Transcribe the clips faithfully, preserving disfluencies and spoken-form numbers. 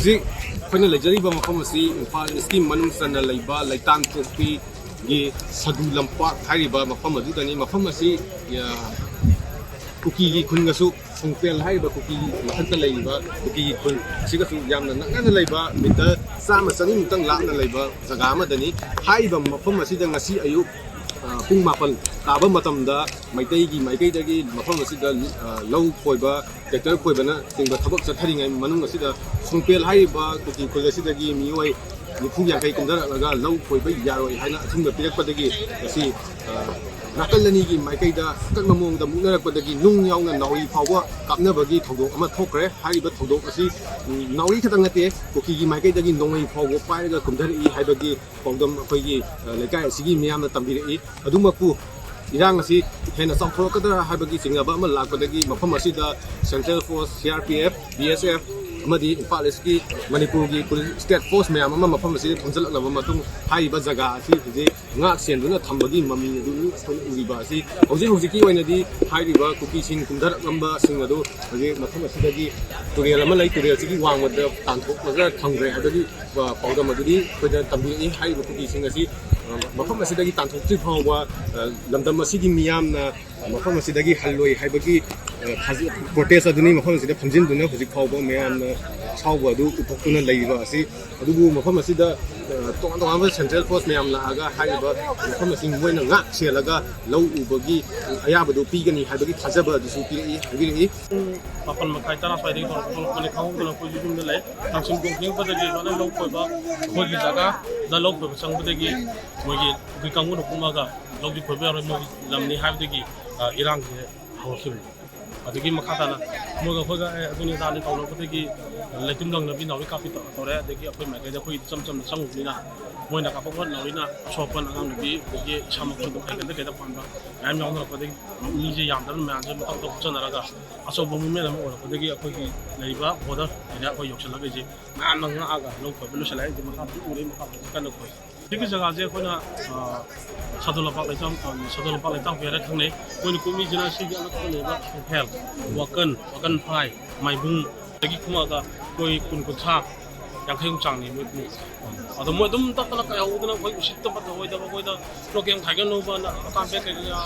ꯍꯧꯖꯤꯛ ꯑꯩꯈꯣꯏꯅ ꯂꯩꯖꯔꯤꯕ ꯃꯐꯝ ꯑꯁꯤ ꯏꯝꯐꯥꯜ ꯏꯁꯀꯤ ꯃꯅꯨꯡ ꯆꯟꯅ ꯂꯩꯕ ꯂꯩꯇꯥꯟꯄꯣꯛꯄꯤꯒꯤ ꯁꯗꯨ ꯂꯝꯄꯥꯛ ꯍꯥꯏꯔꯤꯕ ꯃꯐꯝ ꯑꯗꯨꯗꯅꯤ꯫ ꯃꯐꯝ ꯑꯁꯤ, ꯑ, ꯀꯨꯀꯤꯒꯤ ꯈꯨꯟꯒꯁꯨ, ꯁꯣꯡꯄꯦꯜ ꯍꯥꯏꯔꯤꯕ ꯀꯨꯀꯤ ꯃꯊꯛꯇ ꯂꯩꯔꯤꯕ ꯀꯨꯀꯤꯒꯤ ꯈꯨꯟ ꯑꯁꯤꯒꯁꯨ ꯌꯥꯝꯅ ꯅꯛꯅꯅ ꯂꯩꯕ, ꯃꯤꯇꯔ ꯆꯥꯝꯃ ꯆꯅꯤꯃꯨꯛꯇꯪ ꯂꯥꯞꯅ ꯂꯩꯕ ꯖꯒꯥ ꯑꯃꯗꯅꯤ꯫ ꯍꯥꯏꯔꯤꯕ ꯃꯐꯝ ꯑꯁꯤꯗ ꯉꯁꯤ ꯑꯌꯨꯛ, ꯑ, ꯄꯨꯡ ꯃꯥꯄꯟ ꯇꯥꯕ ꯃꯇꯝꯗ ꯃꯩꯇꯩꯒꯤ ꯃꯥꯏꯀꯩꯗꯒꯤ ꯃꯐꯝ ꯑꯁꯤꯗ, ꯑ, ꯂꯧ ꯈꯣꯏꯕ, ꯇ꯭ꯔꯦꯛꯇꯔ ꯈꯣꯏꯕꯅꯆꯤꯡꯕ ꯊꯕꯛ ꯆꯠꯊꯔꯤꯉꯩ ꯃꯅꯨꯡ ꯑꯁꯤꯗ ꯁꯣꯡꯄꯦꯜ ꯍꯥꯏꯔꯤꯕ ꯀꯨꯀꯤ ꯈꯨꯜ ꯑꯁꯤꯗꯒꯤ ꯃꯤꯑꯣꯏ ꯅꯤꯐꯨ ꯌꯥꯡꯈꯩ ꯀꯨꯝꯊꯔꯛꯂꯒ ꯂꯧ ꯈꯣꯏꯕ ꯌꯥꯔꯣꯏ ꯍꯥꯏꯅ ꯑꯊꯤꯡꯕ ꯄꯤꯔꯛꯄꯗꯒꯤ ꯉꯁꯤ, ꯑ, ꯅꯥꯀꯜ ꯑꯅꯤꯒꯤ ꯃꯥꯏꯀꯩꯗ ꯑꯀꯟꯕ ꯃꯑꯣꯡꯗ ꯃꯨꯛꯅꯔꯛꯄꯗꯒꯤ ꯅꯨꯡ ꯌꯥꯎꯅ ꯅꯥꯎꯔꯤ ꯐꯥꯎꯕ ꯀꯥꯞꯅꯕꯒꯤ ꯊꯧꯗꯣꯛ ꯑꯃ ꯊꯣꯛꯈ꯭ꯔꯦ꯫ ꯍꯥꯏꯔꯤꯕ ꯊꯧꯗꯣꯛ ꯑꯁꯤ, ꯎꯝ, ꯅꯥꯎꯔꯤ ꯈꯛꯇꯪ ꯅꯠꯇꯦ, ꯀꯨꯀꯤꯒꯤ ꯃꯥꯏꯀꯩꯗꯒꯤ ꯅꯣꯡꯃꯩ ꯐꯥꯎꯕ ꯄꯥꯏꯔꯒ ꯀꯨꯝꯊꯔꯛꯏ ꯍꯥꯏꯕꯒꯤ ꯄꯥꯎꯗꯝ ꯑꯩꯈꯣꯏꯒꯤ, ꯑ, ꯂꯩꯀꯥꯏ ꯑꯁꯤꯒꯤ ꯃꯤꯌꯥꯝꯅ ꯇꯝꯕꯤꯔꯛꯏ꯫ ꯑꯗꯨꯃꯛꯄꯨ ꯏꯔꯥꯡ ꯑꯁꯤ ꯍꯦꯟꯅ ꯆꯥꯎꯊꯣꯔꯛꯀꯗ꯭ꯔꯥ ꯍꯥꯏꯕꯒꯤ ꯆꯤꯡꯅꯕ ꯑꯃ ꯂꯥꯛꯄꯗꯒꯤ ꯃꯐꯝ ꯑꯁꯤꯗ Central Force, C R P F, B S F ꯑꯃꯗꯤ ꯏꯝꯐꯥꯜ ꯏꯁꯀꯤ ꯃꯅꯤꯄꯨꯔꯒꯤ ꯄꯨꯂꯤꯁ, ꯁ꯭ꯇꯦꯠ ꯐꯣꯔꯁ ꯃꯌꯥꯝ ꯑꯃ ꯃꯐꯝ ꯑꯁꯤꯗ ꯊꯣꯝꯖꯤꯜꯂꯛꯂꯕ ꯃꯇꯨꯡ ꯍꯥꯏꯔꯤꯕ ꯖꯒꯥ ꯑꯁꯤ ꯍꯧꯖꯤꯛ ꯉꯥꯛ ꯁꯦꯟꯗꯨꯅ ꯊꯝꯕꯒꯤ ꯃꯃꯤ ꯑꯗꯨꯅꯤ ꯑꯩꯈꯣꯏꯅ ꯎꯔꯤꯕ ꯑꯁꯤ꯫ ꯍꯧꯖꯤꯛ ꯍꯧꯖꯤꯛꯀꯤ ꯑꯣꯏꯅꯗꯤ ꯍꯥꯏꯔꯤꯕ ꯀꯨꯀꯤꯁꯤꯡ ꯀꯨꯝꯊꯔꯛꯂꯝꯕꯁꯤꯡ ꯑꯗꯨ ꯍꯧꯖꯤꯛ ꯃꯐꯝ ꯑꯁꯤꯗꯒꯤ ꯇꯨꯔꯦꯜ ꯑꯃ ꯂꯩ, ꯇꯨꯔꯦꯜꯁꯤꯒꯤ ꯋꯥꯡꯃꯗ ꯇꯥꯟꯊꯣꯛꯂꯒ ꯊꯝꯈ꯭ꯔꯦ ꯍꯥꯏꯕꯒꯤ, ꯑ, ꯄꯥꯎꯗꯝ ꯑꯗꯨꯗꯤ ꯑꯩꯈꯣꯏꯗ ꯇꯝꯕꯤꯔꯛꯏ꯫ ꯍꯥꯏꯔꯤꯕ ꯀꯨꯀꯤꯁꯤꯡ ꯑꯁꯤ, ꯑ, ꯃꯐꯝ ꯑꯁꯤꯗꯒꯤ ꯇꯥꯟꯊꯣꯛꯇ꯭ꯔꯤ ꯐꯥꯎꯕ, ꯑ, ꯂꯝꯗꯝ ꯑꯁꯤꯒꯤ ꯃꯤꯌꯥꯝꯅ ꯃꯐꯝ ꯑꯁꯤꯗꯒꯤ ꯍꯜꯂꯣꯏ ꯍꯥꯏꯕꯒꯤ, ꯑ, ꯊꯥꯖ-, ꯄ꯭ꯔꯣꯇꯦꯁ ꯑꯗꯨꯅꯤ ꯃꯐꯝ ꯑꯁꯤꯗ ꯐꯝꯖꯤꯟꯗꯨꯅ ꯍꯧꯖꯤꯛ ꯐꯥꯎꯕ ꯃꯌꯥꯝꯅ ꯑꯁꯥꯎꯕ ꯑꯗꯨ ꯎꯠꯊꯣꯛꯇꯨꯅ ꯂꯩꯔꯤꯕ ꯑꯁꯤ꯫ ꯑꯗꯨꯕꯨ ꯃꯐꯝ ꯑꯁꯤꯗ, ꯑ, ꯇꯣꯉꯥꯟ ꯇꯣꯉꯥꯟꯕ ꯁꯦꯟꯇ꯭ꯔꯦꯜ ꯐꯣꯔꯁ ꯃꯌꯥꯝ ꯂꯥꯛꯑꯒ ꯍꯥꯏꯔꯤꯕ ꯃꯐꯝ ꯑꯁꯤ ꯃꯣꯏꯅ ꯉꯥꯛ ꯁꯦꯜꯂꯒ ꯂꯧ ꯎꯕꯒꯤ ꯑꯌꯥꯕꯗꯨ ꯄꯤꯒꯅꯤ ꯍꯥꯏꯕꯒꯤ ꯊꯥꯖꯕ ꯑꯗꯨꯁꯨ ꯄꯤꯔꯛꯏ, ꯍꯥꯏꯕꯤꯔꯛꯏ꯫ ꯄꯨꯡ ꯃꯥꯄꯟ ꯃꯈꯥꯏ, ꯇꯔꯥ ꯁ꯭ꯋꯥꯏꯗꯒꯤ ꯊꯣꯛꯂꯛꯄꯅꯤ, ꯈꯪꯍꯧꯗꯅ ꯑꯩꯈꯣꯏꯁꯨ ꯌꯨꯝꯗ ꯂꯩ꯫ ꯊꯥꯡꯖꯤꯡ ꯈꯣꯡ ꯊꯦꯡꯕꯗꯒꯤ ꯂꯣꯏꯅ ꯂꯧ ꯈꯣꯏꯕ, ꯑꯩꯈꯣꯏꯒꯤ ꯖꯒꯥꯗ ꯂꯧ ꯈꯣꯏꯕ ꯆꯪꯕꯗꯒꯤ ꯃꯣꯏꯒꯤ ꯀꯨꯀꯤ ꯀꯥꯡꯕꯨꯅ ꯀꯨꯝꯃꯒ ꯂꯧꯗꯤ ꯈꯣꯏꯕ ꯌꯥꯔꯣꯏ, ꯃꯣꯏꯒꯤ ꯂꯝꯅꯤ ꯍꯥꯏꯕꯗꯒꯤ, ꯑ, ꯏꯔꯥꯡꯁꯦ ꯍꯧꯔꯛꯈꯤꯕꯅꯤ꯫ ꯑꯗꯒꯤ ꯃꯈꯥ ꯇꯥꯅ ꯃꯣꯏꯒ ꯑꯩꯈꯣꯏꯒ, "ꯑꯦ, ꯑꯗꯨꯅꯤ ꯑꯗꯥꯅꯤ" ꯇꯧꯅꯕꯗꯒꯤ ꯂꯩꯇꯨꯝ ꯂꯪꯅꯕꯤ ꯅꯥꯎꯔꯤ ꯀꯥꯞꯄꯤ ꯇꯧ-, ꯇꯧꯔꯦ꯫ ꯑꯗꯒꯤ ꯑꯩꯈꯣꯏ ꯃꯥꯏꯀꯩꯗ ꯑꯩꯈꯣꯏ ꯏꯆꯝ ꯆꯝꯅ ꯆꯪꯉꯨꯕꯅꯤꯅ ꯃꯣꯏꯅ ꯀꯥꯞꯄꯛꯄ ꯅꯥꯎꯔꯤꯅ ꯑꯁꯣꯛ ꯑꯄꯟ ꯑꯉꯥꯡ ꯅꯨꯄꯤ, ꯑꯗꯒꯤ ꯏꯁꯥꯃꯛꯁꯨ ꯑꯗꯨꯝ ꯀꯩꯗ ꯀꯩꯗ ꯄꯥꯟꯕ ꯃꯌꯥꯝ ꯌꯥꯎꯅꯔꯛꯄꯗꯒꯤ ꯃꯤꯁꯦ ꯌꯥꯝꯗꯕꯅ ꯃꯌꯥꯝꯁꯦ ꯃꯊꯛ ꯃꯊꯛ ꯍꯨꯠꯆꯟꯅꯔꯒ ꯑꯆꯧꯕ movement ꯑꯃ ꯑꯣꯏꯔꯛꯄꯗꯒꯤ ꯑꯩꯈꯣꯏꯒꯤ ꯂꯩꯔꯤꯕ border area ꯑꯩꯈꯣꯏ ꯌꯧꯁꯤꯜꯂꯛꯏꯁꯦ ꯃꯌꯥꯝꯅ ꯉꯥꯛꯑꯒ ꯂꯧ ꯈꯣꯏꯕ ꯂꯣꯏꯁꯤꯜꯂꯛꯑꯦ꯫ ꯍꯧꯖꯤꯛ ꯃꯈꯥꯗꯁꯨ ꯎꯔꯦ, ꯃꯈꯥꯗꯁꯨ ꯀꯟꯅ ꯈꯣꯏ꯫ ꯍꯧꯖꯤꯛꯀꯤ ꯖꯒꯥꯁꯦ ꯑꯩꯈꯣꯏꯅ, ꯑ, ꯁꯥꯗꯣꯜ ꯂꯝꯄꯥꯛ ꯂꯩꯇꯥꯝ, ꯑ, ꯁꯥꯗꯣꯜ ꯂꯝꯄꯥꯛ ꯂꯩꯇꯥꯝ ꯍꯥꯏꯔ ꯈꯪꯅꯩ꯫ ꯑꯩꯈꯣꯏꯅ ꯀꯨꯝꯃꯤꯁꯤꯅ ꯁꯤꯒꯤ ꯑꯅꯛꯄꯗ ꯂꯩꯕ ꯁꯣꯡꯐꯦꯜ, ꯋꯥꯀꯟ, ꯋꯥꯀꯟ ꯐꯥꯏ, ꯃꯥꯏꯕꯨꯡ, ꯗꯒꯤ ꯈꯨꯝꯃꯛꯑꯒ ꯃꯣꯏ ꯀꯨꯟ, ꯀꯨꯟꯊ꯭ꯔꯥ, ꯌꯥꯡꯈꯩꯃꯨꯛ ꯆꯥꯡꯅꯤ ꯃꯣꯏ ꯈꯨꯝꯃꯛꯄꯁꯦ꯫ ꯑꯗꯣ ꯃꯣꯏ ꯑꯗꯨꯝ ꯇꯞꯇꯅ ꯀꯩꯍꯧꯗꯅ ꯑꯩꯈꯣꯏ ꯎꯁꯤꯠꯇꯕ ꯑꯣꯏꯗꯕ, ꯑꯩꯈꯣꯏꯗ ꯅꯣ ꯀꯦꯝ ꯈꯥꯏꯒꯠꯅꯨꯕꯅ ꯑꯀꯥꯝ ꯄꯦꯠ ꯀꯩꯀꯥ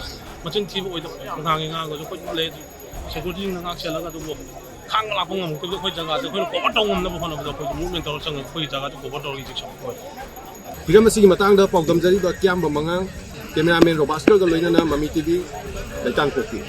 ꯃꯆꯤꯟ ꯊꯤꯕ ꯑꯣꯏꯗꯕ ꯌꯥꯝ ꯉꯥꯡꯉꯤ꯫ ꯉꯥꯡꯉꯒꯁꯨ ꯑꯩꯈꯣꯏ ꯑꯗꯨꯝ ꯂꯩ꯫ ꯑꯗꯨ ꯁꯦꯀ꯭ꯌꯨꯔꯤꯇꯤꯁꯤꯡꯅ ꯉꯥꯛ ꯁꯦꯜꯂꯒ ꯑꯗꯨꯕꯨ ꯈꯥꯡꯕ ꯂꯥꯛꯄ ꯉꯝꯃꯛꯇꯕꯗ ꯑꯩꯈꯣꯏ ꯖꯒꯥꯁꯦ ꯑꯩꯈꯣꯏꯅ ꯀꯣꯚꯔ ꯇꯧꯕ ꯉꯝꯅꯕ ꯍꯣꯠꯅꯕꯗ ꯑꯩꯈꯣꯏꯒꯤ ꯃꯨꯚꯃꯦꯟ ꯇꯧꯔ ꯆꯪꯉꯒ ꯑꯩꯈꯣꯏꯒꯤ ꯖꯒꯥꯗꯣ ꯀꯣꯚꯔ ꯇꯧꯔꯒ ꯍꯧꯖꯤꯛ ꯆꯪꯉꯛꯄ ꯑꯣꯏ꯫ ꯍꯤꯔꯝ ꯑꯁꯤꯒꯤ ꯃꯇꯥꯡꯗ ꯄꯥꯎꯗꯝꯖꯔꯤꯕ ꯀꯤꯌꯥꯝꯕ ꯃꯉꯥꯡ, ꯀꯦꯃꯦꯔꯥꯃꯦꯟ ꯔꯣꯕꯥꯁꯀꯔꯒ ꯂꯣꯏꯅꯅ ꯃꯃꯤ ꯇꯤ ꯚꯤ, ꯂꯩꯇꯥꯡꯄꯣꯛꯄꯤ꯫